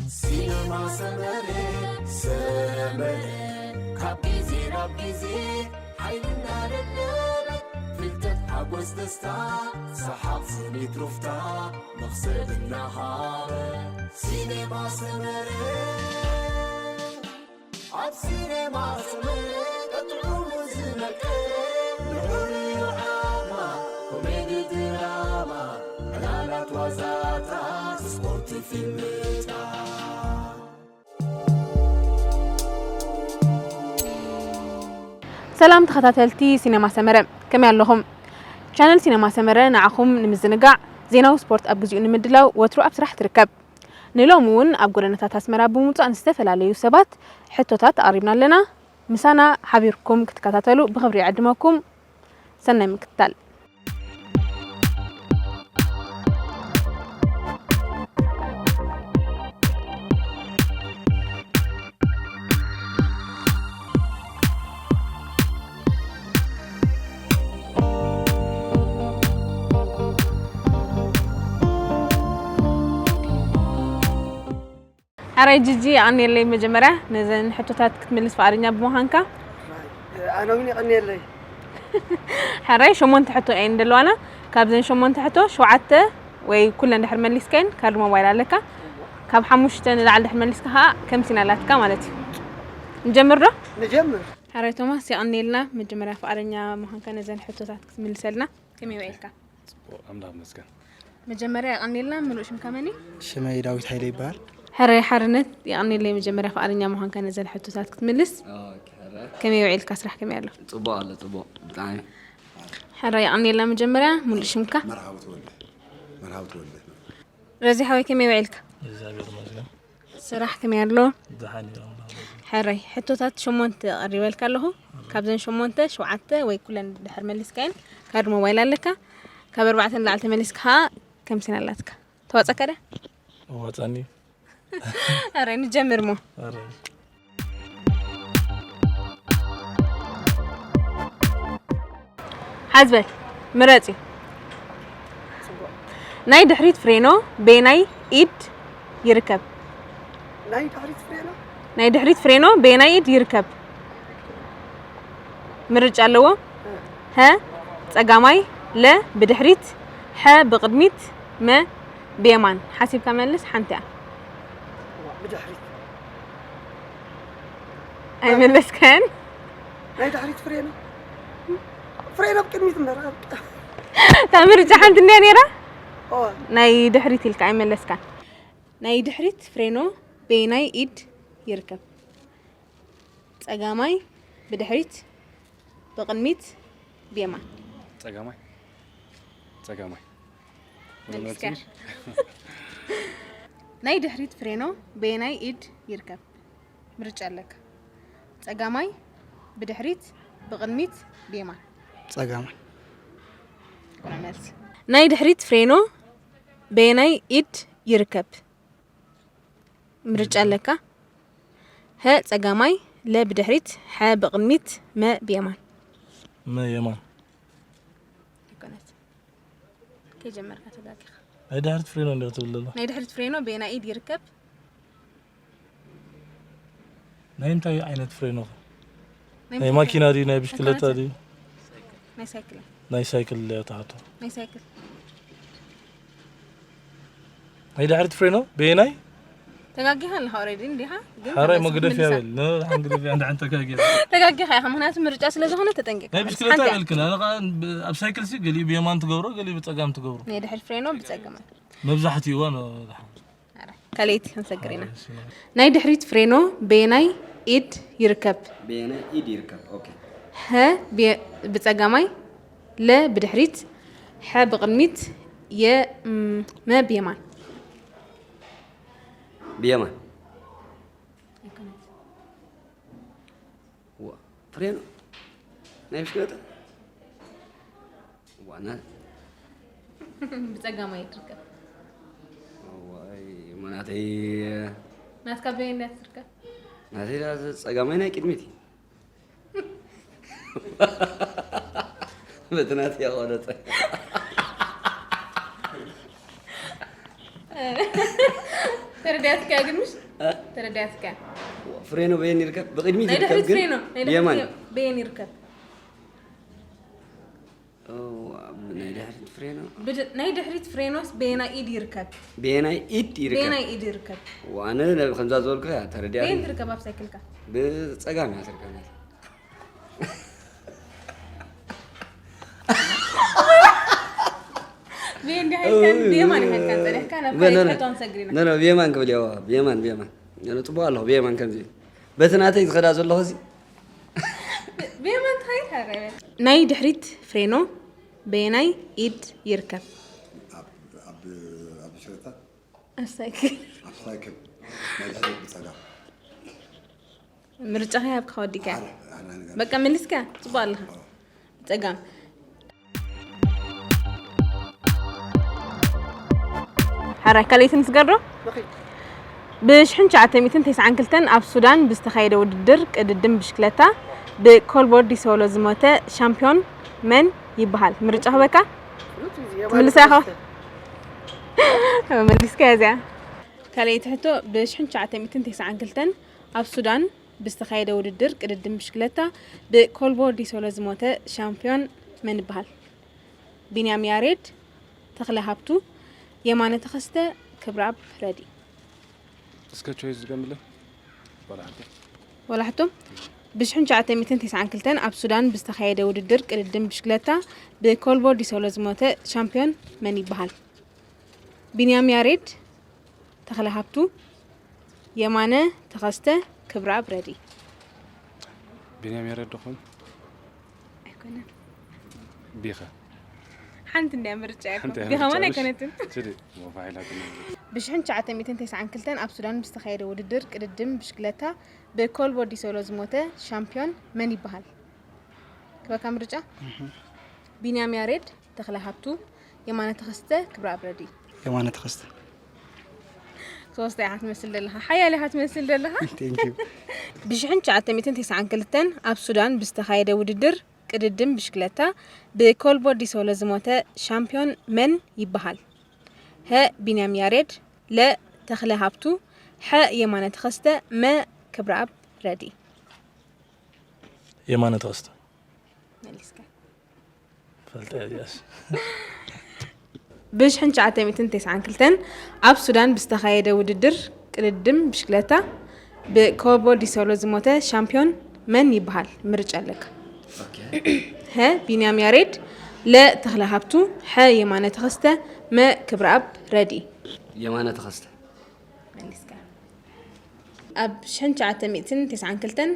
ሲነማ ሰመረ፣ ሰመረ፣ ካብ ግዜ ናብ ግዜ ሓይልና ደለበ፣ ፍልጠት ሓጎስ ደስታ፣ ሰሓቕ ስኒት ሩፍታ፣ መኽሰብ እናሃበ። ሲነማ ሰመረ፣ ኣብ ሲነማ ሰመረ፣ ጥዑሙ ዝመቀረ፣ ንዑ ንዓማ፣ ኮሜዲ ድራማ፣ ዕላላት ዋዛታት፣ ስፖርት ፊልምታት። ሰላም ተኸታተልቲ ሲነማ ሰመረ፣ ከመይ ኣለኹም? ቻነል ሲነማ ሰመረ ንዓኹም ንምዝንጋዕ፣ ዜናዊ ስፖርት ኣብ ግዚኡ ንምድላው ወትሩ ኣብ ስራሕ ትርከብ። ንሎሚ እውን ኣብ ጎደናታት ኣስመራ ብምውጻእ ንዝተፈላለዩ ሰባት ሕቶታት ኣቕሪብና ኣለና። ምሳና ሓቢርኩም ክትከታተሉ ብኽብሪ ይዕድመኩም። ሰናይ ምክትታል። ሕራይ ጂጂ፣ የቐንየለይ መጀመርያ ነዘን ሕቶታት ክትምልስ ፍቓደኛ ብምዃንካ። ኣነ እውን የቐንየለይ። ሕራይ ሸሞንተ ሕቶ እየን ዘለዋና። ካብዘን ሸሞንተ ሕቶ ሸውዓተ ወይ ኩለን ድሕር መሊስካየን ካርድ ሞባይል ኣለካ። ካብ ሓሙሽተ ንላዕሊ ድሕር መሊስካ ከዓ ከምሲና ኣላትካ ማለት እዩ። ንጀምር ዶ? ንጀምር። ሕራይ ቶማስ፣ የቐንየልና መጀመርያ ፍቓደኛ ምዃንካ ነዘን ሕቶታት ክትምልሰልና። ከመይ ውዒልካ? ጽቡቕ፣ ኣምላኽ ይመስገን። መጀመርያ የቐንየልና፣ ምሉእ ሽምካ መን እዩ? ሽመይ ዳዊት ሃይለ ይበሃል። ሕራይ ሓርነት፣ የቐንየለይ መጀመርያ ፍቓደኛ ምዃንካ ነዘን ሕቶታት ክትምልስ። ኦኬ፣ ሕራይ። ከመይ ውዒልካ? ስራሕ ከመይ ኣሎ? ጽቡቕ ኣሎ፣ ጽቡቕ፣ ብጣዕሚ። ሕራይ የቐንየልና መጀመርያ፣ ምሉእ ሽምካ? መርሃዊ ተወልደ። መርሃዊ ተወልደ። ረዚ ሓወይ ከመይ ውዒልካ? እግዚኣብሔር ይመስገን። ስራሕ ከመይ ኣሎ? ደሓን እዩ፣ ኣምላኽ ይመስገን። ሕራይ፣ ሕቶታት ሸሞንተ ቀሪበልካ ኣለኹ። ካብዘን ሸሞንተ፣ ሸውዓተ ወይ ኩለን ድሕር መሊስካየን ካርድ ሞባይል ኣለካ። ካብ ኣርባዕተ ንላዕሊ ተመሊስካ ከዓ ከምሲና ኣላትካ። ተዋጸካ ድያ? ኣዋጻኒ። ሕራይ፣ ንጀምር እሞ። ሕራይ። ሓዝ በል፣ ምረጽ እዩ። ናይ ድሕሪት ፍሬኖ በየናይ ኢድ ይርከብ? ናይ ድሕሪት ፍሬኖ? ናይ ድሕሪት ፍሬኖ በየናይ ኢድ ይርከብ? ምርጫ ኣለዎ። ሀ ጸጋማይ፣ ለ ብድሕሪት፣ ሐ ብቕድሚት፣ መ ብየማን። ሓሲብካ መልስ፣ ሓንቲ እያ። ዋ፣ ብድሕሪት። ኣይመለስካን? ናይ ድሕሪት ፍሬኖ። ፍሬኖ ብቅድሚት እምበር፣ ኣብ እታ ምርጫ ሓንቲ እንድያ ነይራ? ኦ። ናይ ድሕሪት ኢልካ ኣይመለስካን። ናይ ድሕሪት ፍሬኖ በየናይ ኢድ ይርከብ? ጸጋማይ፣ ብድሕሪት፣ ብቕድሚት፣ ብየማን። ጸጋማይ። ጸጋማይ። መሊስካ። ናይ ድሕሪት ፍሬኖ በየናይ ኢድ ይርከብ? ምርጫ ኣለካ። ጸጋማይ፣ ብድሕሪት፣ ብቕድሚት፣ ብየማን። ጸጋማይ። መልሲ። ናይ ድሕሪት ፍሬኖ በየናይ ኢድ ይርከብ? ምርጫ ኣለካ። ሀ ጸጋማይ፣ ለ ብድሕሪት፣ ሐ ብቕድሚት፣ መ ብየማን። መ የማን። ኣይኮነት። ከይጀመርካ ተጋጊኻ። ናይ ድሕሪት ፍሬኖ እንዲያ ትብል ዘሎ። ናይ ድሕሪት ፍሬኖ በየናይ ኢድ ይርከብ? ናይ እንታይ ዓይነት ፍሬኖ? ናይ ናይ ምንታይ ማኪና ፍሬኖ? ድዩ? ናይ ብሽክለታ ኣይኮነትን። ድዩ? ናይ ሳይክል። ናይ ሳይክል እያ ትሓቶ። ናይ ሳይክል። ናይ ድሕሪት ፍሬኖ በየናይ? ተጋጊኻ ኣለኻ ኦሬዲ እንዲኻ፣ ግን ሓራይ ተመልሶ መግደፍያ ትምልሳ። በል። ነ-፣ ሓን ግደፍያ እንዳ ሓን ተጋጊኻ። ተጋጊኻ ኢኻ፣ ምኽንያቱ ምርጫ ስለ ዝኾነ ተጠንቀቕ። ናይ ብሽክለታ ተሓንቲያ። በልክና፣ ኣነ ኸኣ ብ-፣ ኣብ ሳይክል ሲ ገሊኡ ብየማን ትገብሮ፣ ገሊኡ ብጸጋም ትገብሮ። ናይ ድሕሪት ፍሬኖ ብጸጋም። መብዛሕትኡ እዋን፣ እ፣ ካልኣይቲ ክንሰግር ኢና። ናይ ድሕሪት ፍሬኖ በየናይ ኢድ ይርከብ? በየናይ ኢድ ይርከብ? ኦኬ። ሀ ብየ-፣ ብጸጋማይ፣ ለ ብድሕሪት፣ ሐ ብቕድሚት፣ የ፣ ም፣ መ ብየማን። ብየማን። ኣይኮነትን። ዋ፣ ፍሬኖ ናይ ብሽክለታ? ዋና። ብጸጋማይ ትርከብ። ዋይ፣ እሞ ናተይ ናትካ በየናይ ትርከብ? ናተይ ዳ ጸጋማይ ናይ ቅድሚት እዩ። በቲ ናተይ ኣቋረጸ። ተረዳያትካ ግን ምሽ? እ? ተረዳያትካ። ፍሬኖ በየን ይርከብ? ብቕድሚት ናይ ይርከብ ድሕሪት ግን ፍሬኖ፣ ናይ ድሕሪት ብየማን። ፍሬኖ በየን ይርከብ? ኦ፣ ኣብ ናይ ድሕሪት ፍሬኖ። ብድ-፣ ናይ ድሕሪት ፍሬኖስ በየናይ ኢድ ይርከብ? በየናይ ኢድ ይርከብ? በየናይ ኢድ ይርከብ? ዋነ ነ-፣ ከምዛ ዝበልኩ እያ ተረዲኣ። በየን ትርከብ ኣብ ሳይክልካ? ብጸጋም እያ ትርከብ ናት። በየን ዲኻ ኢልካን? ብየማን ኢኻ ኢልካን ጸኒሕካ፣ ናብ ካልእ ትሕቶ ክንሰግር ኢና። ኖ፣ ኖ፣ ብየማን ክብል እየ፣ ብየማን፣ ብየማን። ኖ፣ ኖ፣ ጽቡቕ ኣለኹ፣ ብየማን ከምዚ። በቲ ናተይ ዝኸዳ ዘለኹ እዚ። ብየማን ትኸይድ ሃረበ። ናይ ድሕሪት ፍሬኖ በየናይ ኢድ ይርከብ? ኣብ፣ ኣብ፣ ኣብ ብሽክለታ? ኣብ ሳይክል። ኣብ ሳይክል። ናይ ድሕሪት ብጸጋም። ምርጫ ከይሃብካ ወዲካ። ኣነ፣ ኣነ ነገር በቃ መሊስካ፣ ጽቡቕ ኣለኻ። ኣዎ። ጸጋም። ሓራይ ካልኣይቲ ንስገር ዶ? ኦኬ። ብ ሽሕን ትሽዓተ ሚእትን ተስዓን ክልተን ኣብ ሱዳን ብዝተኻየደ ውድድር ቅድድም ብሽክለታ ብኮልቦርዲ ሶሎ ዝሞተ ሻምፒዮን መን ይበሃል? ምርጫ ክበካ? ትምልሳ ኢኻ? መሊስካ እዚኣ። ካልኣይቲ ሕቶ፣ ብ ሽሕን ትሽዓተ ሚእትን ተስዓን ክልተን ኣብ ሱዳን ብዝተኻየደ ውድድር ቅድድም ብሽክለታ ብኮልቦርዲ ሶሎ ዝሞተ ሻምፒዮን መን ይበሃል? ቢንያም ያሬድ፣ ተኽለ ሃብቱ፣ የማነ ተኸስተ፣ ክብረኣብ ረዲ። እስከ ቾይስ ዝገምለ? ወላ ሓንቲ። ወላ ሕቶ? ብ ሽሕን ትሽዓተ ሚእትን ተስዓን ክልተን ኣብ ሱዳን ብዝተኻየደ ውድድር ቅድድም ብሽክለታ ብኮልቦርዲ ሶሎ ዝሞተ ሻምፒዮን መን ይበሃል? ቢንያም ያሬድ፣ ተኽለ ሃብቱ፣ የማነ ተኸስተ፣ ክብረኣብ ረዲ። ቢንያም ያሬድ ዶ ኾን? ኣይኮነን። ቢኸ? ሓንቲ እንድያ ምርጫ እያ እኮ። ሓንቲ እያ ቢኸ ምርጫ፣ ማን ምሽ? ኣይኮነትን። ችዲ፣ ሞፋ ሓይላትና። ብ ሽሕን ትሽዓተ ሚእትን ተስዓን ክልተን ኣብ ሱዳን ብዝተኻየደ ውድድር ቅድድም ብሽክለታ ብኮልቦርዲ ሶሎ ዝሞተ ሻምፒዮን መን ይበሃል? ክበካ ምርጫ? እህ። ቢንያም ያሬድ፣ ተኽለ ሃብቱ፣ የማነ ተኸስተ፣ ክብረኣብ ረዲ። የማነ ተኸስተ። ሶስተ ኢኻ ትመስል ዘለኻ። ሓያል ኢኻ ትመስል ዘለኻ። Thank you። ብ ሽሕን ትሽዓተ ሚእትን ተስዓን ክልተን ኣብ ሱዳን ብዝተኻየደ ውድድር ቅድድም ብሽክለታ ብኮልቦርዲ ሶሎ ዝሞተ ሻምፒዮን መን ይበሃል? ሀ ቢንያም ያሬድ፣ ለ ተኽለ ሃብቱ፣ ሐ የማነ ተኸስተ፣ መ ክብረኣብ ረዲ። የማነ ተኸስተ። መሊስካ። ፈልጠ እዚኣስ። ብ ሽሕን ትሽዓተ ሚእትን ተስዓን ክልተን ኣብ ሱዳን ብዝተኻየደ ውድድር ቅድድም ብሽክለታ ብኮቦ ዲሶሎ ዝሞተ ሻምፒዮን መን ይበሃል? ምርጫ ኣለካ። ኦኬ። ሀ ቢንያም ያሬድ፣ ለ ተኽለ ሃብቱ፣ ሐ የማነ ተኸስተ፣ መ ክብረኣብ ረዲ። የማነ ተኸስተ። መሊስካ። ኣብ ሽሕን ትሽዓተ ሚእትን ተስዓን ክልተን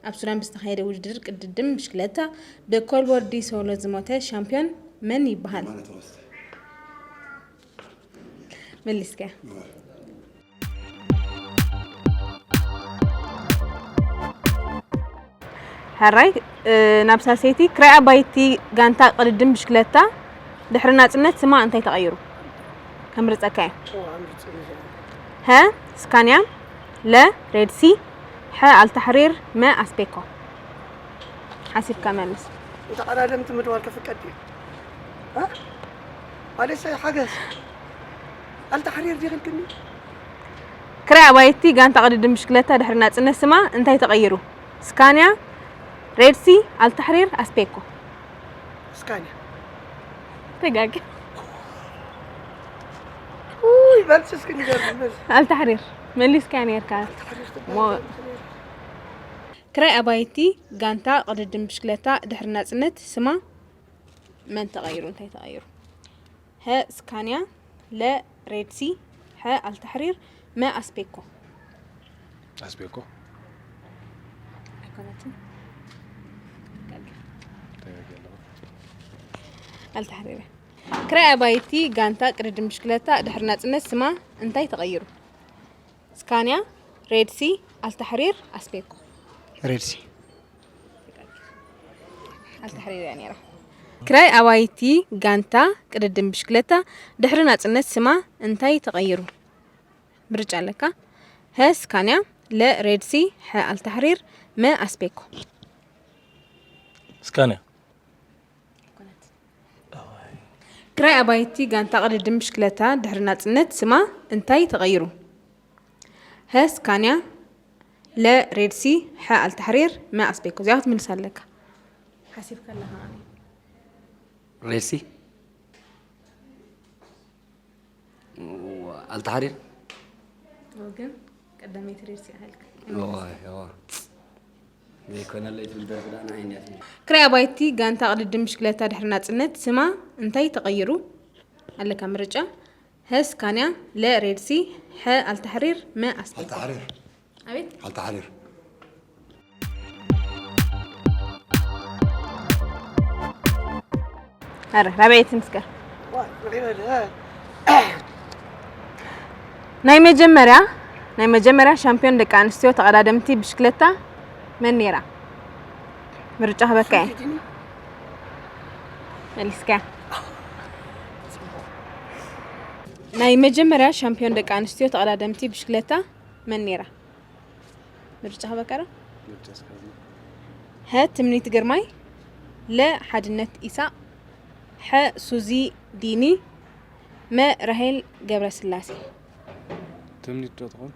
ኣብ ሱዳን ብዝተኻየደ ውድድር ቅድድም ብሽክለታ ብኮልቦ ዲሶሎ ዝሞተ ሻምፒዮን መን ይበሃል? የማነ ተኸስተ። መሊስካ። እወ። ሕራይ፣ እ፣ ናብ ሳልሰይቲ፣ ክራይ ኣባይቲ ጋንታ ቅድድም ብሽክለታ ድሕሪ ናጽነት ስማ እንታይ ተቐይሩ? ከምርጸካ እየ። ሀ፣ ስካንያ፣ ለ፣ ሬድሲ፣ ሐ፣ ኣልታሕሪር፣ መ፣ ኣስፔኮ። ሓሲብካ መልስ። እንተ ቀዳደምቲ ምድዋል ክፍቀድ ድዩ? እ? ኣሌሰ ሓገዝ። ኣልታሕሪር ዲኺልክኒ? ክራይ ኣባይቲ ጋንታ ቅድድም ብሽክለታ ድሕሪ ናጽነት ስማ እንታይ ተቐይሩ? ስካንያ፣ ሬድሲ፣ ኣልታሕሪር፣ ኣስፔኮ። ስካንያ። ተጋግያ። ውይ፣ መልሲ እስኪ ንገርኒ፣ መልሲ። ኣልታሕሪር። መሊስካ ነይርካ። ኣልታሕሪር ትበሃል ሞ-፣ ነይራ። ክራይ ኣባይቲ ጋንታ ቅድድም ብሽክለታ ድሕሪ ናጽነት ስማ መን ተቐይሩ? እንታይ ተቐይሩ? ሀ ስካንያ፣ ለ ሬድሲ፣ ሐ ኣልታሕሪር፣ መ ኣስፔኮ። ኣስፔኮ። ኣይኮነትን። ተጋግየ ኣለኹ። ኣልታሕሪር። ክራይ ኣባይቲ ጋንታ ቅድድም ብሽክለታ ድሕሪ ናጽነት ስማ እንታይ ተቐይሩ? ስካንያ፣ ሬድሲ፣ ኣልታሕሪር፣ ኣስፔኮ። ሬድሲ። ኣልታሕሪር እያ ነይራ። ክራይ ኣባይቲ ጋንታ ቅድድም ብሽክለታ ድሕሪ ናጽነት ስማ እንታይ ተቐይሩ? ምርጫ ኣለካ። ሀ ስካንያ፣ ለ ሬድሲ፣ ሐ ኣልታሕሪር፣ መ ኣስፔኮ። ስካንያ። ክራይ ኣባይቲ ጋንታ ቅድድም ብሽክለታ ድሕሪ ናጽነት ስማ እንታይ ተቐይሩ? ሀ ስካንያ፣ ለ ሬድሲ፣ ሐ ኣልታሕሪር፣ መ ኣስቤኮ። እዚኣ ክትምልስ ኣለካ። ሓሲብካ ኣለኻ ማለት እዩ። ሬድሲ ኣልታሕሪር ግን ቀዳመይቲ ሬድሲ ኣልካ። ዘይኮነለይ ትብል ደርፊ ዳ ንዓይ እንዲያ ትብል። ክራይ ኣባይቲ ጋንታ ቅድድም ብሽክለታ ድሕሪ ናጽነት ስማ እንታይ ተቐይሩ? ኣለካ ምርጫ። ሀ ስካንያ፣ ለ ሬድሲ፣ ሐ ኣልታሕሪር፣ መ ኣስቤኮ። ኣልታሕሪር ኣቤት ኣልታሕሪር ኣረ ራብዐይቲ ንስከ ናይ መጀመርያ ናይ መጀመርያ ሻምፒዮን ደቂ ኣንስትዮ ተቐዳደምቲ ብሽክለታ መን ነይራ? ምርጫ ክበካ እየ። መሊስካ። ናይ መጀመርያ ሻምፒዮን ደቂ ኣንስትዮ ተቐዳደምቲ ብሽክለታ መን ነይራ? ምርጫ ክበካ ዶ? ሀ ትምኒት ግርማይ፣ ለ ሓድነት ኢሳቕ፣ ሐ ሱዚ ዲኒ፣ መ ራሄል ገብረስላሴ። ትምኒት ዶ ትኾን?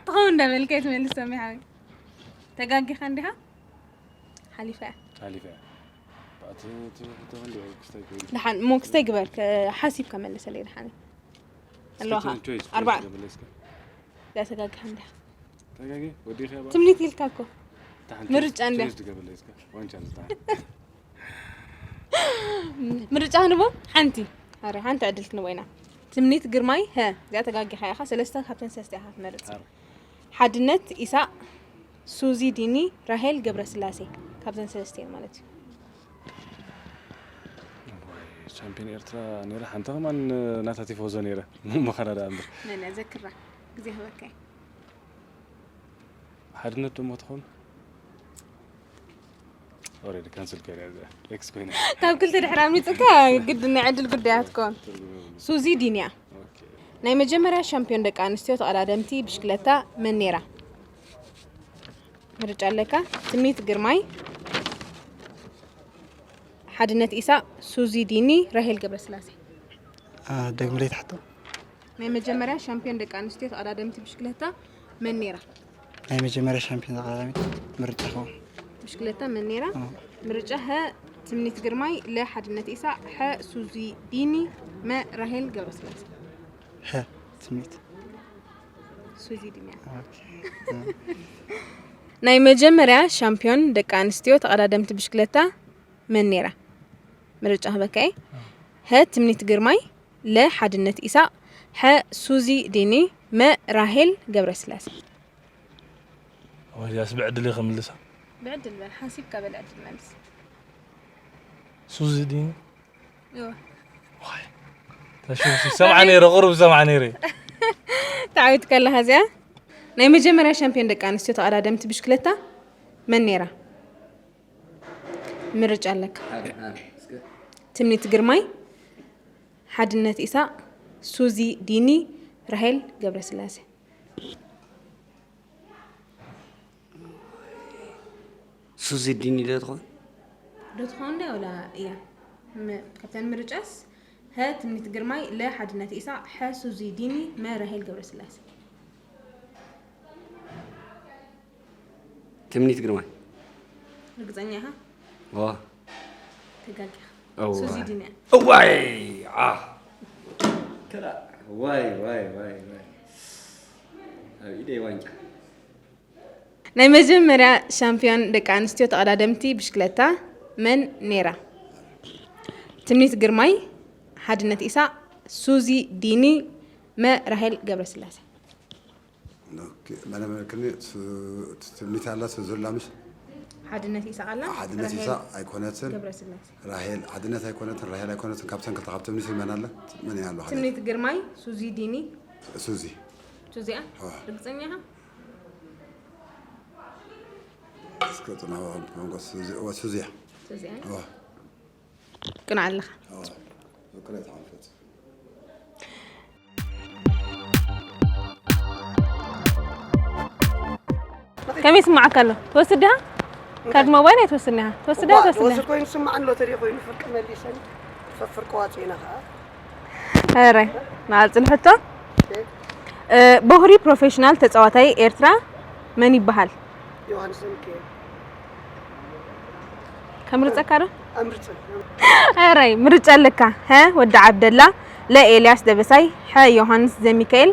ትኸውን እንዳበልካ ትመልስ ሰሚሓዊ። ተጋጊኻ እንዲኻ? ሓሊፋ እያ። ሓሊፋ እያ። ባእቲ ትምህርቶ እንዲ ክስታይ ክብል ድሓን እሞ ክስታይ ግበር፣ ከ- ሓሲብካ መለሰለይ ድሓን። ኣለዋኻ። Second choice, ኣርባዕተ። ገበለይ እስከ። ዳተጋግኻ እንዲኻ። ተጋጊ፣ ወዲኻ እያ። ትምኒት ኢልካ እኮ። ታሓን ምርጫ choice፣ እንዲያ። choice ትገበለይ እስከ። ዋንቻ ንታ። ምርጫ ክንቦ ሓንቲ። ኣረ ሓንቲ ዕድል ክንቦ ኢና። ትምኒት ግርማይ፣ ሀ፣ እዚኣ ተጋጊኻ ኢኻ። ሰለስተ ካብተን ሰለስተ ኢኻ ትመርጽ። ሓድነት ኢሳቕ፣ ሱዚ ዲኒ፣ ራሄል ገብረስላሴ። ካብዘን ሰለስተ እየን ማለት እዩ። ቻምፒዮን ኤርትራ ነይረ፣ ሓንቲ ከማን ናታ ቲፎዞ ነይረ። መኸራ ደኣ እምበር። መን እያ ዘክራ? ግዜ ክበካ እዩ። ሓድነት ደሞ ትኾን? ኦሬዲ ካንስል ገይረ እዚኣ። ኤክስ ኮይነ። ካብ ክልተ ድሕሪ ኣምሊጥካ ግድን ናይ ዕድል ጉዳይ ኣትኮን። ሱዚ ዲንያ። ናይ መጀመርያ ሻምፒዮን ደቂ ኣንስትዮ ተቐዳደምቲ ብሽክለታ መን ነይራ? ምርጫ ኣለካ። ትምኒት ግርማይ፣ ሓድነት ኢሳቕ፣ ሱዚ ዲኒ፣ ራሄል ገብረስላሴ። ደግምለይ ትሓቶ። ናይ መጀመርያ ሻምፒዮን ደቂ ኣንስትዮ ተቐዳደምቲ ብሽክለታ መን ነይራ? ናይ መጀመርያ ሻምፒዮን ተቐዳዳሚት ምርጫ ኸውን። ብሽክለታ መን ነይራ? ምርጫ ሀ ትምኒት ግርማይ፣ ለ ሓድነት ኢሳቕ፣ ሐ ሱዚ ዲኒ፣ መ ራሄል ገብረስላሴ። ሀ ትምኒት። ሱዚ ዲኒ። ኦኬ። ናይ መጀመርያ ሻምፒዮን ደቂ ኣንስትዮ ተቐዳደምቲ ብሽክለታ መን ነይራ? ምርጫ ክበካ እየ። ሀ ትምኒት ግርማይ፣ ለ ሓድነት ኢሳቕ፣ ሐ ሱዚ ዲኒ፣ መ ራሄል ገብረስላሴ። ወያስ ብዕድል እየ ከምልሳ። ብዕድል በል፣ ሓሲብካ በል ዕድል መልስ። ሱዚ ዲኒ። እወ። ተሽውሲ ሰምዓ ነይረ፣ ቁሩብ ሰምዓ ነይረ። ተዓዊትካ ኣለኻ እዚኣ። ናይ መጀመርያ ሻምፒዮን ደቂ ኣንስትዮ ተቐዳደምቲ ብሽክለታ መን ነይራ? ምርጫ ኣለካ። ትምኒት ግርማይ፣ ሓድነት ኢሳቕ፣ ሱዚ ዲኒ፣ ራሄል ገብረስላሴ። ሱዚ ዲኒ ዶ ትኾን? ዶ ትኾን ዶ ወላ እያ? መ- ካብተን ምርጫስ ሀ ትምኒት ግርማይ፣ ለ ሓድነት ኢሳቕ፣ ሐ ሱዚ ዲኒ፣ መ ራሄል ገብረስላሴ። ትምኒት ግርማይ። ርግጸኛ ኢኻ? ዋ ተጋጊኻ። እዋ። ሱዚ ዲኒ እያ። እዋይ ዓ ክላ ዋይ ዋይ ዋይ ዋይ ኣብ ኢደይ ዋንጫ። ናይ መጀመርያ ሻምፒዮን ደቂ ኣንስትዮ ተቐዳደምቲ ብሽክለታ መን ነይራ? ትምኒት ግርማይ፣ ሓድነት ኢሳቕ፣ ሱዚ ዲኒ፣ መ ራሄል ገብረስላሴ። መለመልክኒ ትምኒት ኣላ ስዙላ ምሽ ሓድነት ኢሳቕ ኣላ። ሓድነት ራሄል ኢሳቕ ኣይኮነትን። ገብረስላሴ። ራሄል ሓድነት ኣይኮነትን፣ ራሄል ኣይኮነትን። ካብተን ክልተ ካብ ትምኒት መን ኣላ? መን እያ ኣለዋ? ትምኒት ግርማይ፣ ሱዚ ዲኒ። ሱዚ ሱዚያ ኣዋ። ርግጸኛ ኢኻ? እስከ ጽናዋ መንጎ ሱዚ እዋ ሱዚያ ሱዚያ እዋ ቅንዓ ኣለኻ። እዋ ዝክረ ተዓንፈት ከመይ ይስምዓካ ኣሎ? ትወስድ ዲኻ? ካርድ ሞባይል ኣይትወስድን ኢኻ። ትወስድ ዲኻ? ትወስድን ኢኻ? ኮይኑ ስማዕ ኣሎ ተሪኦ ኮይኑ ፍርቂ መሊሰን ፈፍርቂ ዋፂና ከዓ ኧረ ንዓል ፅንሕቶ እ፣ ቦኽሪ ፕሮፌሽናል ተጻዋታይ ኤርትራ መን ይበሃል? ዮሃንስ ዘሚካኤል። ከምርጸካ ዶ? ኣምርጽ። ኣራይ፣ ምርጫ ኣለካ። ሀ ወዲ ዓብደላ፣ ለ ኤልያስ ደበሳይ፣ ሐ ዮሃንስ ዘሚካኤል።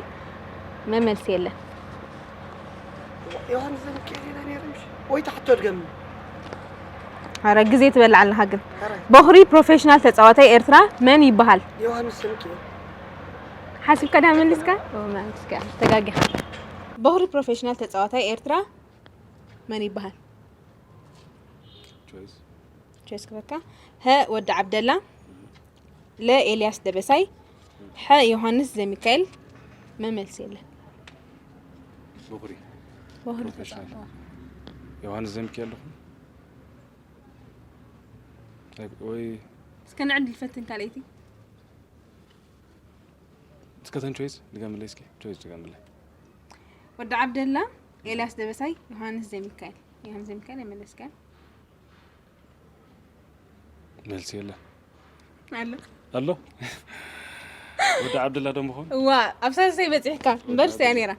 መመልሲ የለን። ዮሃንስ ዘሚካኤል ኢለ ነይረ ምሽ? ወይ ትሕቶ ድገም። ኣረ፣ ግዜ ትበልዕ ኣለኻ ግን። ኣራይ። ቦኽሪ ፕሮፌሽናል ተጻዋታይ ኤርትራ መን ይበሃል? ዮሃንስ ዘሚካኤል። ሓሲብካ ዳ መሊስካ? ኦ፣ መሊስካ። ተጋጊኻ። ቦኽሪ ፕሮፌሽናል ተጻዋታይ ኤርትራ መን ይበሃል? ቾይስ ቸስ ክበካ። ሀ ወዲ ዓብደላ፣ ለ ኤልያስ ደበሳይ፣ ሐ ዮሃንስ ዘሚካኤል። መመልሲ የለን። ቦኽሪ ቦኽሪ ፕሮፌሽናል። ተጻዋታይ። ዮሃንስ ዘሚካኤል ኣለኹ ወይ እስከ ንዕድል ፈትን ካልኣይቲ። እስከ ተን ቾይስ ድገምለይ እስኪ። ቾይስ ድገምለይ። ወዲ ዓብደላ፣ ኤልያስ ደበሳይ፣ ዮሃንስ ዘሚካኤል። ዮሃንስ ዘሚካኤል የመለስካል። መልሲ የለን ኣሎ። ኣሎ። ወዲ ዓብደላ ደሞ ኾን እዋ፣ ኣብ ሳልሳይ በጺሕካ እምበር ስያ ነይራ።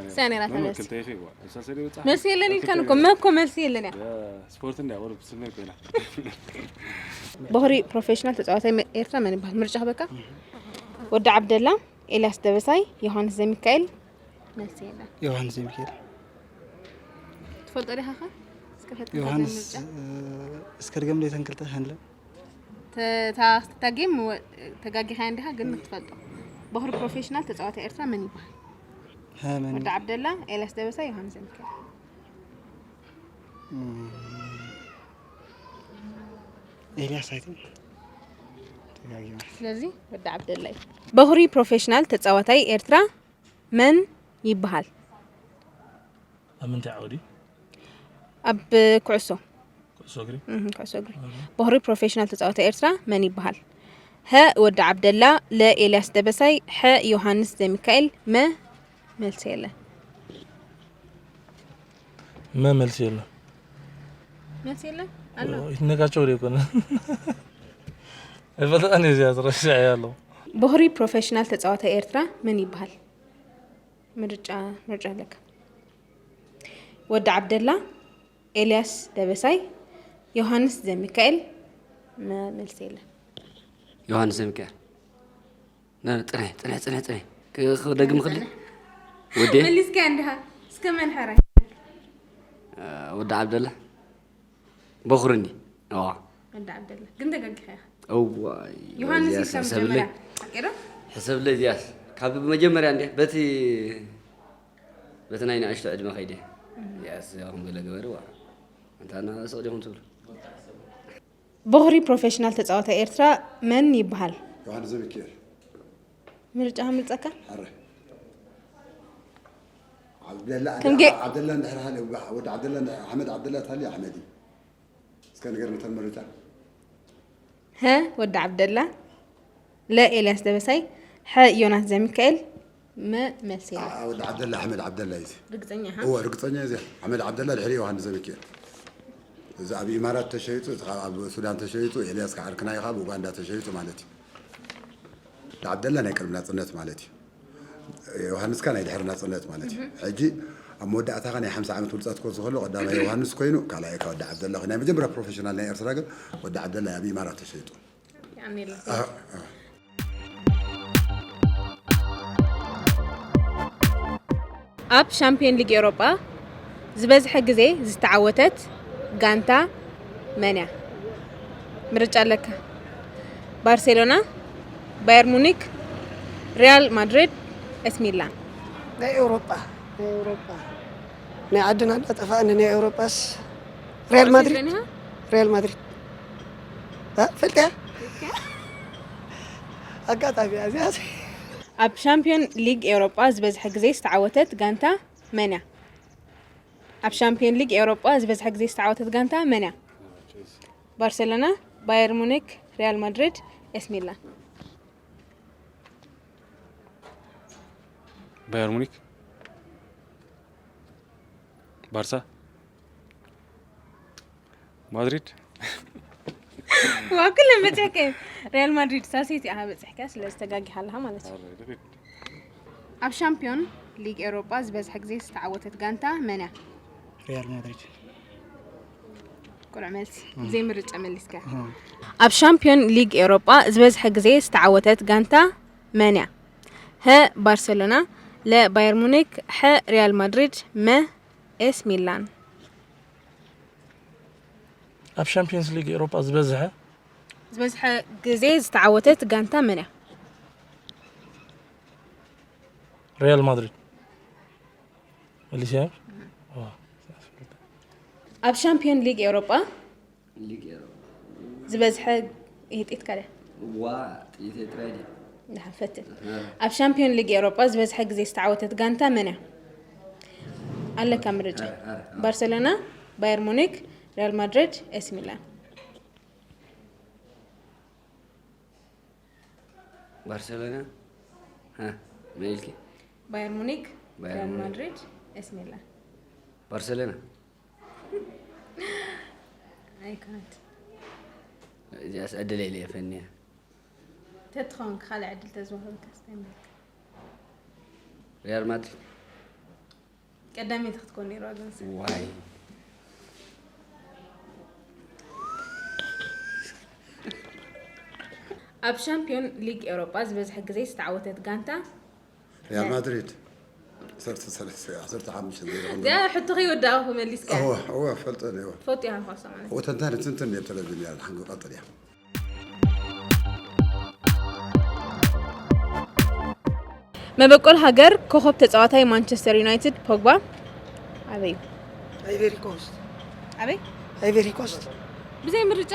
ስያ ነይራ መን ተመልሲ። ወክልተይ ኢኺ? እዋ፣ ኣብ ሳልሳይ ደይ በጻሕ? መልሲ የለን ኢልካን እኮ። መ እኮ መልሲ የለን እያ። ያ፣ ስፖርት እንድያ፣ ወረ ብስመይ ኮይና። ቦኽሪ ፕሮፌሽናል ተጻዋታይ መ-፣ ኤርትራ መን ይበሃል? ምርጫ ክበካ። ወዲ ዓብደላ፣ ኤልያስ ደበሳይ፣ ዮሃንስ ዘሚካኤል። መልሲ የለን። ዮሃንስ ዘሚካኤል። ትፈልጦ ዲኻ ኸ? እስከ ፈትንካ ዮሃንስ ምርጫ። እ፣ እስከ ድገም ደይ ተንክልተ ሃንለ ተ-፣ እታ፣ እታ ጌም ወ-፣ ተጋጊኻ እንዲኻ ግን ትፈልጦ። ቦኽሪ ፕሮፌሽናል ተጻዋታይ ኤርትራ መን ይበሃል? ሃመን ወዲ ዓብደላ፣ ኤልያስ ደበሳይ፣ ዮሃንስ ዘሚካኤል። ኤልያስ ኣይ ቲንክ ተጋጊማ። ስለዚ ወዲ ዓብደላ እዩ። ቦኽሪ ፕሮፌሽናል ተጻዋታይ ኤርትራ መን ይበሃል? ኣብ ምንታይ ዓውዲ? ኣብ ኩዕሶ ኩዕሶ እግሪ። እህ፣ ኩዕሶ እግሪ። ቦኽሪ ፕሮፌሽናል ተጻዋታይ ኤርትራ መን ይበሃል? ሀ ወዲ ዓብደላ፣ ለ ኤልያስ ደበሳይ፣ ሐ ዮሃንስ ዘሚካኤል። መ መልሲ የለን። መ መልሲ የለን። መልሲ የለን ኣሎ። ይትነጋቸው ወደ ይኮነ። ኣይፈልጣን እየ እዚኣ ረሲዐ ኣለኹ። ቦኽሪ ፕሮፌሽናል ተጻዋታይ ኤርትራ መን ይበሃል? ምርጫ፣ ምርጫ ኣለካ። ወዲ ዓብደላ፣ ኤልያስ ደበሳይ፣ ዮሃንስ ዘሚካኤል። መ-፣ መልሲ የለን። ዮሃንስ ዘሚካኤል። ነ-፣ ጽንሕ፣ ጽንሕ፣ ጽንሕ፣ ጽንሕ። ክ-፣ ክደግም ክሊ? ወዴ? መሊስካ እንዲኻ። እስከ መን ሐራይ? ወዲ ዓብደላ። ቦኽርኒ። ዋ። ወዲ ዓብደላ። ግን ተጋጊኻ ኢኻ። እዋይ። ዮሃንስ እዚያስ ኢልካ ሕሰብለይ። መጀመርያ። ሓቂ ዶ? ሕሰብለይ እዚያስ። ካብ መጀመርያ እንዴ? በቲ፣ በቲ ናይ ንኣሽቱ ዕድመ ከይደ። እዚያስ፣ ያኹም ገለ ግበርዋ። እንታ እናስቕ ዲኹም ትብሉ? ቦኽሪ ፕሮፌሽናል ተጻዋታይ ኤርትራ መን ይበሃል? ዮሃንስ ዘሚካኤል። ምርጫ ምርጸካ? ኣረ። ዓብደላ፣ ከም ገ- ዓብደላ እንድሕር ሃለ፣ ወዲ ዓብደላ እንድሕር፣ ኣሕመድ ዓብደላ ታሊ ኣሕመድ እዩ። እስከ ንገር መተን ምርጫ። ሀ ወዲ ዓብደላ፣ ለ ኤልያስ ደበሳይ፣ ሐ ዮናስ ዘሚካኤል። መ መልሲ የለን። ዓ-፣ ወዲ ዓብደላ ኣሕመድ ዓብደላ እዩ። ርግጸኛ ኢኻ? እወ፣ ርግጸኛ እዩ። ኣሕመድ ዓብደላ ድሕሪ ዮሃንስ ዘሚካኤል። እዚ ኣብ ኢማራት ተሸይጡ፣ እዚ ኣብ ሱዳን ተሸይጡ፣ ኤልያስ ከዓ ዓርክና ኢኻ፣ ኣብ ኡጋንዳ ተሸይጡ ማለት እዩ። ወዲ ዓብደላ ናይ ቅድሚ ናጽነት ማለት እዩ። ዮሃንስ ከ ናይ ድሕሪ ናጽነት ማለት እዩ። ሕጂ ኣብ መወዳእታኻ ናይ ሓምሳ ዓመት ውልጻት ክወጽእ ከሎ ቀዳማይ ዮሃንስ ኮይኑ ካልኣይ ከ ወዲ ዓብደላ ኮይኑ ናይ መጀመርያ ፕሮፌሽናል ናይ ኤርትራ ግን ወዲ ዓብደላ ኣብ ኢማራት ተሸይጡ። ያኔ የለን። ኣህ፣ ኣህ። ኣብ ሻምፒዮን ሊግ ኤውሮጳ ዝበዝሐ ግዜ ዝተዓወተት ጋንታ መን እያ? ምርጫ ኣለካ። ባርሴሎና፣ ባየር ሙኒክ፣ ሪያል ማድሪድ፣ ኤስ ሚላን። ናይ ኤውሮጳ፣ ናይ ኤውሮጳ። ናይ ዓድና እንዳጠፋእኒ ናይ ኤውሮጳስ ሪያል ማድሪድ። ሪያል ሪያል ማድሪድ። እ፣ ፈልጥያ? ኣጋጣሚ እያ እዚኣ። ኣብ ሻምፒዮን ሊግ ኤውሮጳ ዝበዝሐ ግዜ ዝተዓወተት ጋንታ መን እያ? ኣብ ሻምፒዮን ሊግ ኤውሮጳ ዝበዝሐ ግዜ ዝተዓወተት ጋንታ መን እያ? ባርሴሎና፣ ባየር ሙኒክ፣ ሪያል ማድሪድ፣ ኤስ ሚላን። ባየር ሙኒክ፣ ባርሳ፣ ማድሪድ። ዋ፣ ኩለን በጺሕካ እየን። ሪያል ማድሪድ፣ ሳልሰይቲ ኢኻ በጺሕካ፣ ስለዚ ተጋጊኻ ኣለኻ ማለት እዩ። ኣብ ሻምፒዮን ሊግ ኤውሮጳ ዝበዝሐ ግዜ ዝተዓወተት ጋንታ መን እያ? ሪያል ማድሪድ። ቁሩዕ መልሲ። ብዘይ ምርጫ መሊስካ። ኣብ ሻምፒዮን ሊግ ኤውሮጳ ዝበዝሐ ግዜ ዝተዓወተት ጋንታ መን እያ? ሀ ባርሰሎና፣ ለ ባየር ሙኒክ፣ ሐ ሪያል ማድሪድ፣ መ ኤስ ሚላን። ኣብ ሻምፒዮንስ ሊግ ኤውሮጳ ዝበዝሐ ዝበዝሐ ግዜ ዝተዓወተት ጋንታ መን እያ? ሪያል ማድሪድ። መሊስያ። ኣብ ሻምፒዮን ሊግ ኤውሮጳ ሊግ ኤውሮጳ ዝበዝሐ ይህጢት ከደ ዋ ጥይተይ ጥራይ ድያ ንሓፈትን ኣብ ሻምፒዮን ሊግ ኤውሮጳ ዝበዝሐ ግዜ ዝተዓወተት ጋንታ መን እያ? ኣለካ ምርጫ። ኣረ፣ ኣረ፣ ኣረ። ባርሰሎና፣ ባየር ሙኒክ፣ ሪያል ማድሪድ፣ ኤስ ሚላን። ባርሰሎና ሀ፣ መን ኢልኪ? ባየር ሙኒክ፣ ባየር ሪያል ሙኒክ። ማድሪድ፣ ኤስ ሚላን። ባርሰሎና ኣይኮነት። እዚኣስ ዕድለይ ኢለ ፈንያ ተትኸውን ካልእ ዕድል ተዝወሃበካ ስታይ ምበልካ? ሪያል ማድሪድ ቀዳመይቲ ክትኮን ነይርዋ ግን ዋይ ኣብ ሻምፒዮን ሊግ ኤውሮጳ ዝበዝሐ ግዜ ዝተዓወተት ጋንታ ሪያል ማድሪድ ዓሰርተ ሰለስተ ዓሰርተ ሓሙሽተ ዘይረኸም እዚኣ ሕቶ ከይወዳእኹ መሊስካ እወ እወ ፈልጠን እወ ትፈልጡ ኢኻ ኳሳ ማለት እወ ተንታኒ ትንትን እየ ቴሌቪዥን እያ ሓንጎ ቀጥል እያ መበቆል ሃገር ኮኸብ ተፃዋታይ ማንቸስተር ዩናይትድ ፖግባ ኣበይ እዩ? ኣይቨሪ ኮስት ኣበይ ኣይቨሪ ኮስት ብዘይ ምርጫ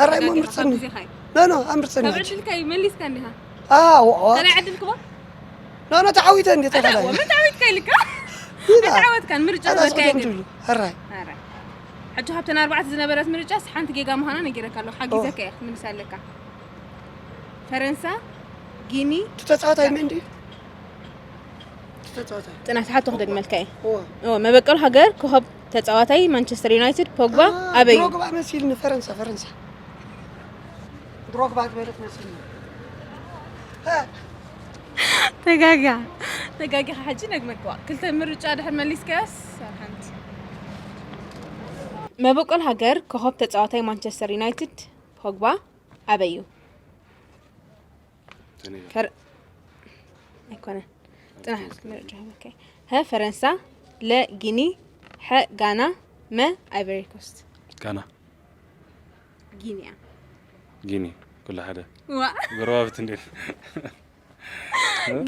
ኣራይ ተጋጊኻ መምርፅኒ ካብ ግዜኻ እዩ። ኖ ኖ ኣምርፅኒ ካብ ዕድልካ እዩ መሊስካ እንዲኻ ኣዎ ካልኣይ ዕድል ክቦ ኖ ኖ ተዓዊተ እንዴ ተፈላይ ምን ተዓዊትካ ኢልካ ይላ ኣይተዓወትካን ምርጫ ኣታ ተዘካየ ስኩደም ግን ትብሉ ኣራይ ኣረ ሕጂ ካብተን ኣርባዕተ ዝነበረት ምርጫስ ሓንቲ ጌጋ ምዃና ነጊረካ ኣለኹ ሓጊዘካ እየ ክትምልሳ ኣለካ ፈረንሳ ጊኒ እቲ ተፃዋታይ መን ድዩ እቲ ተፃዋታይ ጥናት ሓቶ ክደግመልካ እየ እዎ እዎ መበቀል ሃገር ኮኸብ ተፃዋታይ ማንቸስተር ዩናይትድ ፖግባ ኣበይ እዩ ድሮግባ መሲልኒ ፈረንሳ ፈረንሳ ድሮግባ ዝበለት መሲልኒ ተጋጋ ተጋጊኻ ሕጂ ነግመክዋ ክልተ ምርጫ ድሕር መሊስካዮስ ሓንቲ መበቆል ሃገር ኮኸብ ተፃዋታይ ማንቸስተር ዩናይትድ ፖግባ ኣበይ እዩ ፈር ኣይኮነን ጥናት ምርጫ ሀ ፈረንሳ ለ ጊኒ ሐ ጋና መ ኣይቨሪ ኮስት ጋና ጊኒያ ጊኒ ኩሉ ሓደ ዋ ጎረባብቲ እንዴ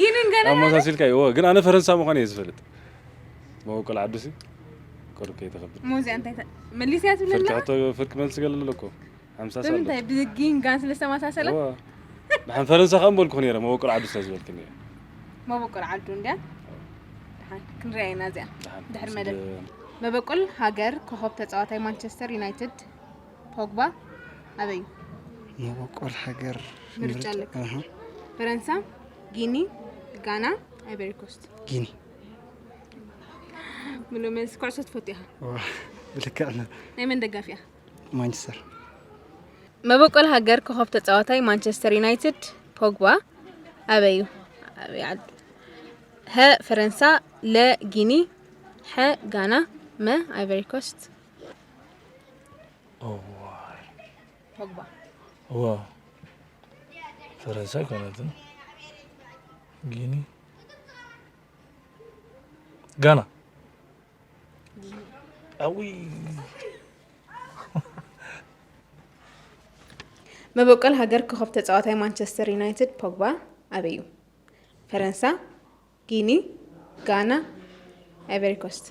ጊኒን ጋና ኣመሳሲልካ እዎ ግን ኣነ ፈረንሳ ምዃን እየ ዝፈልጥ መበቆል ዓዱሲ ቁርብ ከይተኸብል ሞዚ እንታይ ተ- መሊስያ ትብለላ ፍርቂ ሕቶ ፍርቂ መልሲ ገለ ኣለኮ ሓምሳ ሳሎ ብምንታይ ብጊን ጋን ስለ ዝተመሳሰለ እዎ ብሓን ፈረንሳ ከኣ ምበልኩ ነይረ መበቆል ዓዱ ስለ ዝበልክኒ እየ መበቆል ዓዱ እንድያ ደሓን ክንሪኣ ኢና እዚኣ ደሓን ድሕሪ ስለ- መደብ መበቆል ሃገር ኮኸብ ተፃዋታይ ማንቸስተር ዩናይትድ ፖግባ ኣበይ እዩ መበቆል ሃገር ምርጫ ምርጫ- ኣለካ። ኣሃ። ፈረንሳ ጊኒ ጋና ኣይቨሪ ኮስት ጊኒ ምሉ መልሲ ኩዕሶ ትፈቱ ኢኻ ዋ፣ ብልክዕና ናይ መን ደጋፊ ኢኻ ማንቸስተር መበቆል ሃገር ኮኸብ ተፃዋታይ ማንቸስተር ዩናይትድ ፖግባ ኣበይ እዩ ኣበይ ዓዱ ሀ ፈረንሳ ለ ጊኒ ሐ ጋና መ ኣይቨሪ ኮስት እዋይ ፖግባ እዋ ፈረንሳ ኣይኮነትን ጊኒ ጋና ኣዊ መበቆል ሃገር ኮኸብ ተፃዋታይ ማንቸስተር ዩናይትድ ፖግባ ኣበይ እዩ ፈረንሳ ጊኒ ጋና ኣይቨሪ ኮስት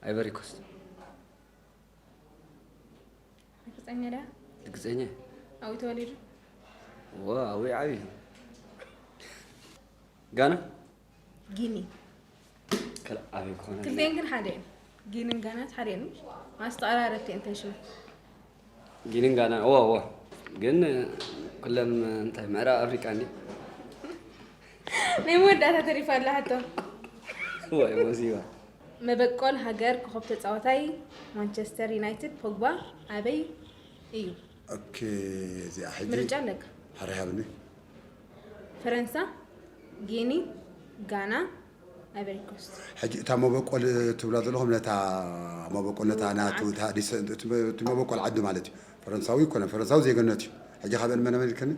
ኣይቨሪ ኮስት ርግፀኛ ድያ ርግፀኛ ኣብኡ ተወሊዱ ዋ ኣብኡ ዓብዩ ጋና ጊኒ ከል ኣበይ ክኾነ ክልቲኤን ግን ሓደ እየን ጊንን ጋናት ሓደ እየን ኣስተቐራረብቲ እየን ተሽሙ ጊንን ጋና እዋ እዋ ግን ኩለን እንታይ ምዕራብ ኣፍሪቃ እንዲ ናይ መወዳእታ ተሪፋ ኣላ ሕቶ ወይ ሞዚባ መበቆል ሃገር ኮኸብ ተፃዋታይ ማንቸስተር ዩናይትድ ፖግባ ኣበይ እዩ ኦኬ እዚኣ ሕጂ ምርጫ ኣለካ ሕረ ሃብኒ ፈረንሳ፣ ጊኒ፣ ጋና፣ ኣይቨሪ ኮስት። ሕጂ እታ መበቆል ትብላ ዘለኹም ነታ መበቆል ነታ ናቱ እታ ዲሰ- እቲ እቲ መበቆል ዓዲ ማለት እዩ። ፈረንሳዊ ይኮነ ፈረንሳዊ ዜግነት እዩ። ሕጂ ካብአን መን መን ይልከኒ?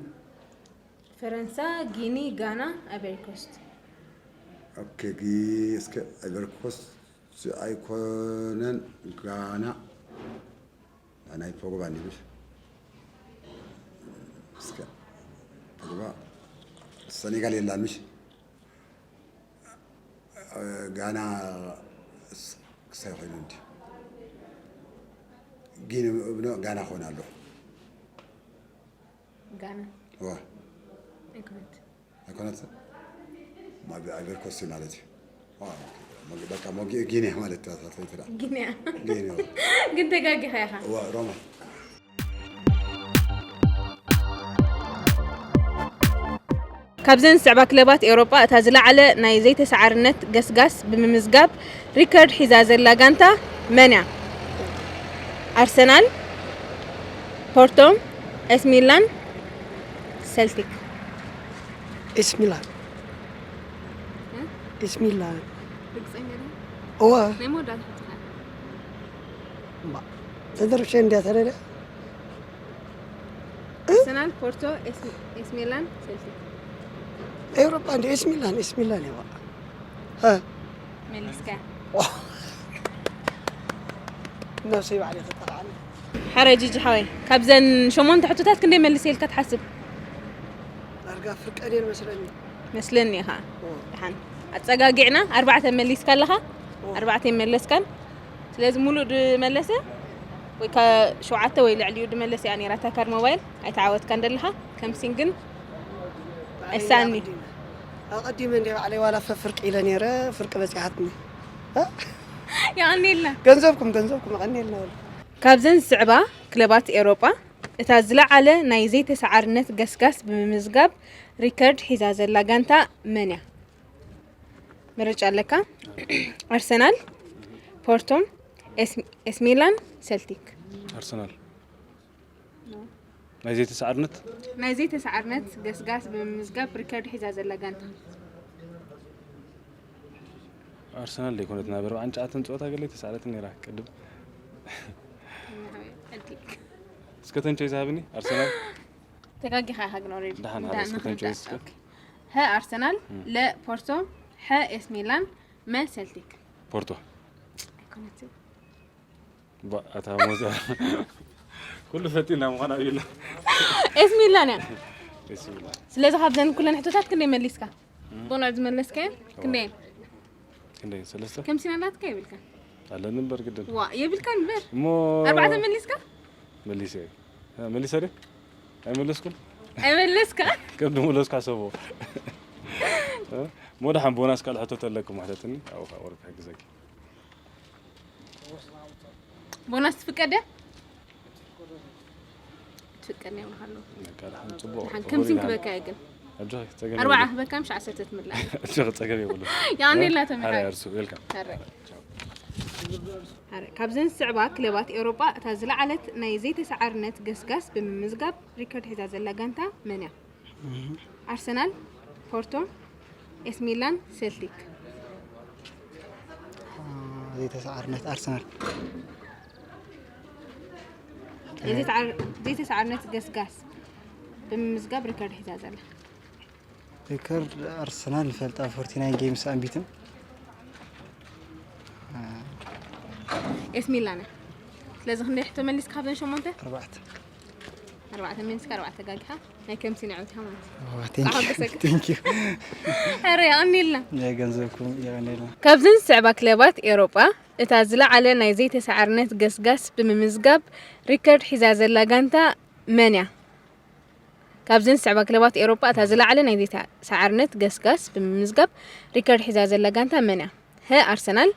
ፈረንሳ፣ ጊኒ፣ ጋና፣ ኣይቨሪ ኮስት። ኦኬ ጊ እስከ ኣይቨርኮስ ኣይኮነን ጋና ናይ ፖግባ እንዲብሽ እስከ ፖግባ ሰኔጋል የላን ምሽ ጋና ክሳይ ኮይኑ እንዲ ጊኒ እብኖ ጋና ክኾን ኣለኹ። ጋና ዋ ኣይኮነት። ኣይኮነት ማቢ ኣይቨርኮስቲ ማለት እዩ። ዋ፣ ኦኬ። ሞጊ- በቃ ሞጊ ጊኒ ማለት ተሳተይት ዳ ጊኒያ ጊኒ ግን ተጋጊኻ ኢኻ። ዋ ሮማ ካብዘን ዝስዕባ ክለባት ኤውሮጳ እታ ዝለዓለ ናይ ዘይተሰዓርነት ገስጋስ ብምምዝጋብ ሪከርድ ሒዛ ዘላ ጋንታ መን እያ? ኣርሰናል፣ ፖርቶ፣ ኤስ ሚላን፣ ሰልቲክ። ኤስ ሚላን ኤስ ሚላን ርግጸኛ እወ ናይ መወዳእታ ሕቶኻ። እምባ ተደርሸ እንዲያ ተለለ ኣርሰናል፣ ፖርቶ፣ ኤስ ሚላን፣ ሰልቲክ። ኤውሮጳ እንዲ ኤስ ሚላን ኤስ ሚላን እያ እ መሊስካ። ነብሰይ ባዕለይ ክጠቃዓኒ ሕረ ጂጂ ሓወይ ካብዘን ሸሞንተ ሕቶታት ክንደይ መልሰ ኢልካ ትሓስብ? ዳርጋ ፍርቀን እየን መስለኒ መስለኒ ኢኻ። ደሓን ኣጸጋጊዕና ኣርባዕተ መሊስካ ኣለኻ። ኣርባዕተ ይመለስካን ስለዚ ሙሉእ ድመለሰ ወይ ከ ሸውዓተ ወይ ልዕሊኡ ድመለሰ እያ ነይራ እታ ካር ሞባይል ኣይተዓወትካን ደለኻ። ከምሲን ግን እሳኒ ኣቐዲመ እንደ ባዕለይ ዋላ ፈፍርቂ ኢለ ነይረ ፍርቂ በፂሓትኒ የቐኒልና። ገንዘብኩም ገንዘብኩም ኣቐኒልና በሉ ካብዘን ዝስዕባ ክለባት ኤውሮጳ እታ ዝለዓለ ናይ ዘይተሰዓርነት ገስጋስ ብምምዝጋብ ሪከርድ ሒዛ ዘላ ጋንታ መን እያ? ምርጫ ኣለካ። ኣርሰናል፣ ፖርቶ፣ ኤስ- ኤስ ሚላን፣ ሰልቲክ። ኣርሰናል ናይ ዘይተሰዓርነት ናይ ዘይተሰዓርነት ገስጋስ ብምምዝጋብ ሪከርድ ሒዛ ዘላ ጋንታ ኣርሰናል ዘይኮነት ናብ ኣርባዓን ትሽዓተን ፀወታ ገለ ተሳዕረት ነይራ ቅድም። እስከ ተንቸይ ዝሃብኒ ኣርሰናል ተጋጊኻ ኢኻ ግን ኦልሬዲ ደሓን ሓደ እስከ ተንቸይ እስከ ሀ ኣርሰናል፣ ለ ፖርቶ፣ ሐ ኤስ ሚላን፣ መ ሰልቲክ። ፖርቶ ኣይኮነትን። ባ- ኣታ ሞዛ ኩሉ ፈጢና ምዃን ኣብዩላ ኤስ ሚላን እያ። ደስ ይብላ ስለዚ ካብዘን ኩለን ሕቶታት ክንደይ መሊስካ? ብቕኑዕ ዝመለስካዮ ክንደይ? ክንደይ ሰለስተ ከምሲና ናትካ የብልካ ኣለኒ እምበር ግድን ዋ የብልካ እምበር እሞ ኣርባዕተ መሊስካ መሊሰ መሊሰ ደ ኣይመለስኩም ኣይመለስካ ከም ድመለስኩ ሓሰቦ ሞዳ ሓን ቦናስ ካልእ ሕቶ ተለኩም ማለትኒ ኣብኡ ከዓ ወርቅ ሕግዘኪ ቦናስ ትፍቀድ እያ ትፍቀድ እያ ይብልካ ኣለዉ በቃ ደሓን ፅቡቅ ሓን ከምሲን ክበካ እየ ግን ኣጆኺ ፀገም ኣርባዓ ክበካ ምሽ ዓሰርተ ትምላእ ኣጆኺ ፀገም የብሉ የቐኒልና ተምሓ እርሱ ዌልካም ካብዘን ዝስዕባ ክለባት ኤውሮጳ እታ ዝለዓለት ናይ ዘይተሰዓርነት ገስጋስ ብምምዝጋብ ሪከርድ ሒዛ ዘላ ጋንታ መን እያ? ኣርሰናል፣ ፖርቶ፣ ኤስ ሚላን፣ ሴልቲክ። ዘይተሰዓርነት ኣርሰናል ዘይተሰዓርነት ገስጋስ ብምምዝጋብ ሪከርድ ሒዛ ዘላ ሪከርድ ኣርሰናል ንፈልጣ ፎርቲ ናይን ጌምስ ኣንቢትን ኤስ ሚላን እያ። ስለዚ ክንደይ ሕቶ መሊስካ ካብዘን ሸሞንተ? ኣርባዕተ ኣርባዕተ መሊስካ ኣርባዕተ ጋጊኻ ናይ ከምሲ ንዕውትካ ማለት እዩ። ቴንክ ዩ ኣሓጎሰካ። ቴንክ ዩ ሕረ የቐኒልና። ገንዘብኩም የቐኒልና ካብዘን ዝስዕባ ክለባት ኤውሮጳ እታ ዝለዓለ ናይ ዘይተሰዓርነት ገስጋስ ብምምዝጋብ ሪከርድ ሒዛ ዘላ ጋንታ መን እያ? ካብዘን ዝስዕባ ክለባት ኤውሮጳ እታ ዝለዓለ ናይ ዘይተሰዓርነት ገስጋስ ብምምዝጋብ ሪከርድ ሒዛ ዘላ ጋንታ መን እያ? ሀ ኣርሰናል፣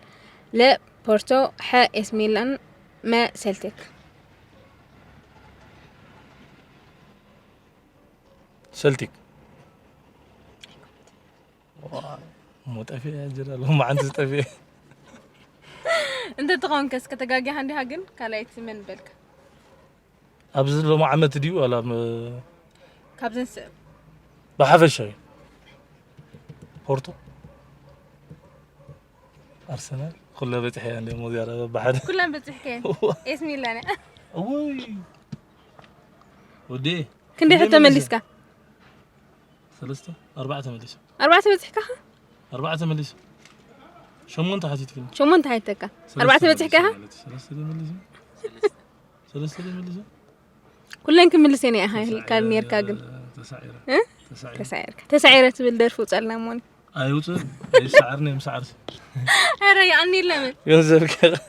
ለ ፖርቶ፣ ሐ ኤስ ሚላን፣ መ ሴልቲክ። ሰልቲክ ሞ ጠፊ ጀዳ ሎማዓንቲ ዝጠፊ እንተትኸውን ከስ ከተጋጊኻ እንዲኻ ግን ካልኣይቲ መን በልካ? ኣብዚ ሎማ ዓመት ድዩ ዋላ ም- ካብዘን ዝስዕብ ብሓፈሻ እዩ ፖርቶ፣ ኣርሰናል፣ ኩለ በፂሐ እያ እንደ ሞዚያ ረበ ብሓደ። ኩለን በፂሕከ? እዋ። ኤስ ሚላን እያ። እውይ። ወዲ። ክንደይ ሕቶ መሊስካ? ሰለስተ፣ ኣርባዕተ መሊሰ። ኣርባዕተ በፂሕካ? ኣርባዕተ መሊሰ። ሸሞንተ ሓቲትክኒ። ሸሞንተ ሓቲተካ። ሰለስተ ኣርባዕተ በፂሕካ? መሊሰ ማለት እዩ። ሰለስተ ዶ መሊሰ? ሰለስተ ዶ መሊሰ? ኩለን ክምልስ እየ ነይረ ኢኻ ኢልካ ነይርካ ግን። ተሳዒረ። እ? ተሳዒረ። ተሳዒርካ። ተሳዒረ ትብል ደርፊ ውፀልና እሞኒ። ኣይውፅእ፣ ኣይሰዓርን፣ ኣይምሰዓርስ። ኧረ፣ ይኣኒ የለምን። ገንዘብ ከ-?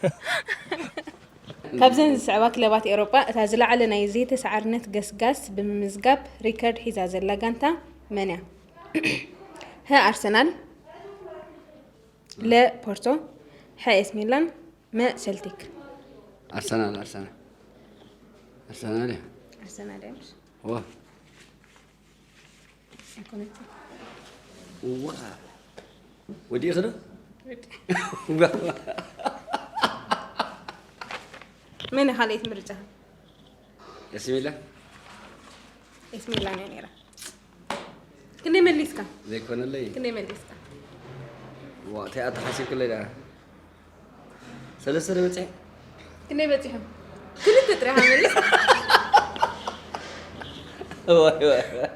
ካብዘን ዝስዕባ ክለባት ኤውሮጳ እታ ዝለዓለ ናይ ዘይተሳዓርነት ገስጋስ ብምምዝጋብ ሪከርድ ሒዛ ዘላ ጋንታ መን እያ? ሀ ኣርሰናል፣ ለ ፖርቶ፣ ሐ ኤስ ሚላን፣ መ ሰልቲክ። ኣርሰናል፣ ኣርሰናል። ኣርሰናል እያ። ኣርሰናል እያ፣ ምሽ? ዋ። ኣይኮነትን። ዋ። ወዲእኺ ዶ? ወዲ-፣ ዋ። መን እያ ካልኣይቲ ምርጫ? ኤሲ ሚላን። ኤሲ ሚላን እያ ነይራ። ክንደይ መሊስካ? ዘይኮነለይ። ክንደይ መሊስካ? ዋ፣ እንታይ ኣተሓሲብክለይ ደኣ? ሰለስተ ዶ በፂሐ? ክንደይ በፂሖም? ክልተ ጥራሕ መሊስ። ዋይ፣ ዋይ፣ ዋይ።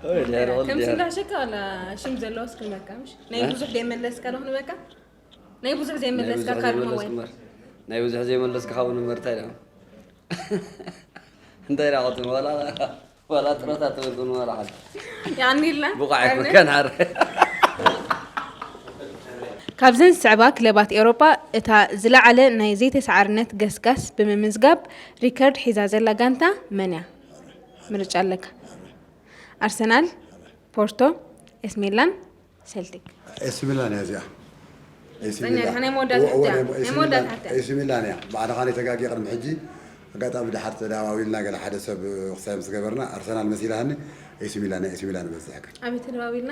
ኦይ፣ ድያሮ፣ ከም ድያሮ። ስላሸካ ዋላ ሽም ዘለዎ እስክንበካ፣ ምሽ? ናይ እ? ብዙሕ ደይመለስካ ዶ ክንበካ? ናይ ብዙሕ ናይ ዘይመለስካ ብዙሕ ካርድ ዘይመለስኩ ሞባይል። እምበር። ናይ ብዙሕ ዘይመለስኩ ካብ ንመርታይ ደኣ። እንታይ ደኣ ቅድም ዋላ፣ ዋላ ጥሮታ ትብል ግን ዋላ ሓንቲ። ያኒልና፣ ብቑዕ ኣይኮንካን ሓረ። ካብዘን ዝስዕባ ክለባት ኤውሮጳ እታ ዝለዓለ ናይ ዘይተሰዓርነት ገስጋስ ብምምዝጋብ ሪከርድ ሒዛ ዘላ ጋንታ መን እያ? ምርጫ ኣለካ። ኣርሰናል፣ ፖርቶ፣ ኤስ ሚላን፣ ሰልቲክ። ኤሲ ሚላን እያ እዚኣ። ኤሲ ጸኛ ሚላን። ዲኻ? ናይ መወዳእታ እዋ፣ እዋ፣ ሕቶ እያ። ናይ ናይ ኤሲ መወዳእታ ሚላን፣ ሕቶ እያ። ኤሲ ሚላን እያ። ባዕልኻ ናይ ተጋጊ ቅድሚ ሕጂ ኣጋጣሚ ድሓር ተደዋዊልና ገለ ሓደ ሰብ ክሳይ ምስ ገበርና ኣርሰናል መሲላኒ ኤሲ ሚላን፣ ናይ ኤሲ ሚላን በዝሕካ። ኣበይ ተደዋዊልና?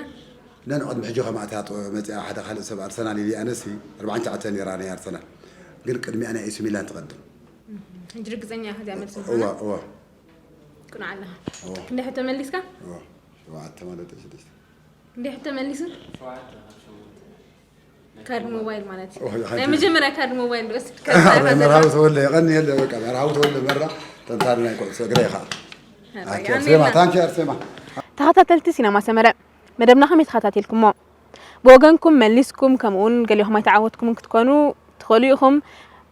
ለን ቅድሚ ሕጂ ከማእታ መፅያ ሓደ ካልእ ሰብ ኣርሰናል ኢሊ ኣነሲ ኣርባዓን ትሽዓተን ነይራ ናይ ኣርሰናል። ግን ቅድሚኣ ናይ ኤሲ ሚላን ትቐድም። ሕጂ ርግጸኛ ኢኻ እዚኣ መልሲ እዋ፣ ምዃና? እዋ። ቅኑዕ ኣለኻ። እዋ። ክንደይ ሕቶ መሊስካ? እዋ። ሸውዓተ ማለት ሽዱሽተ። እንዴ ሕቶ መሊሱ? ካርድ ሞባይል ማለት እዩ። ኦይ፣ ናይ ሓንቲ መጀመርያ ካርድ ሞባይል ዝወሰድካ ኣረ፣ መርሃዊ ተወልደ፣ የቐንየለ፣ በቃ፣ መርሃዊ ተወልደ መራ፣ ተንታኒ ናይ ኩዕሶ እግሪ ኢኻ። ኣረ፣ ኣቲ ያኔ ኣርሴማ፣ እና ታንኪ ኣርሴማ። ተኸታተልቲ ሲነማ ሰመረ፣ መደብና ከመይ ተኸታቲልኩሞ? ብወገንኩም መሊስኩም፣ ከምኡውን ገሊኹም ኣይተዓወትኩምን ክትኮኑ ትኽእሉ ኢኹም።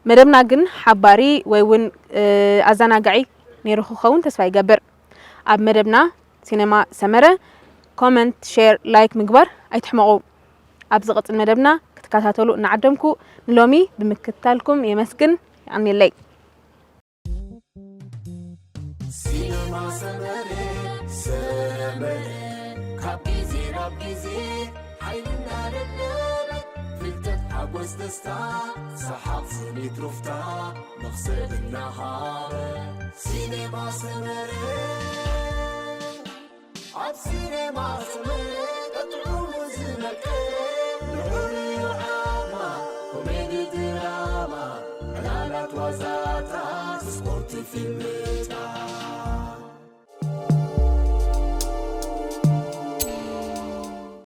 መደብና ግን ሓባሪ ወይ እውን፣ እ፣ ኣዘናጋዒ ነይሩ ክኸውን ተስፋ ይገብር። ኣብ መደብና ሲነማ ሰመረ ኮመንት፣ ሼር፣ ላይክ ምግባር ኣይትሕመቑ። ኣብ ዝቕጽል መደብና ክትከታተሉ እናዓደምኩ ንሎሚ ብምክትታልኩም የመስግን። የቐንየለይ። ሲነማ ሰመረ፣ ሰመረ፣ ካብ ግዜ ናብ ግዜ ሓይልና ደለበ፣ ፍልጠት፣ ሓጎስ፣ ደስታ፣ ሰሓቕ፣ ስኒት፣ ሩፍታ፣ መኽሰብ እናሃበ። ሲኔማ ሰመረ፣ ኣብ ሲኔማ ሰመረ ጥዑሙ ዝመቀ፣ ንዑ ዓማ፣ ኮሜዲ፣ ድራማ፣ ዕላላት፣ ዋዛታት፣ ስፖርት፣ ፊልም፣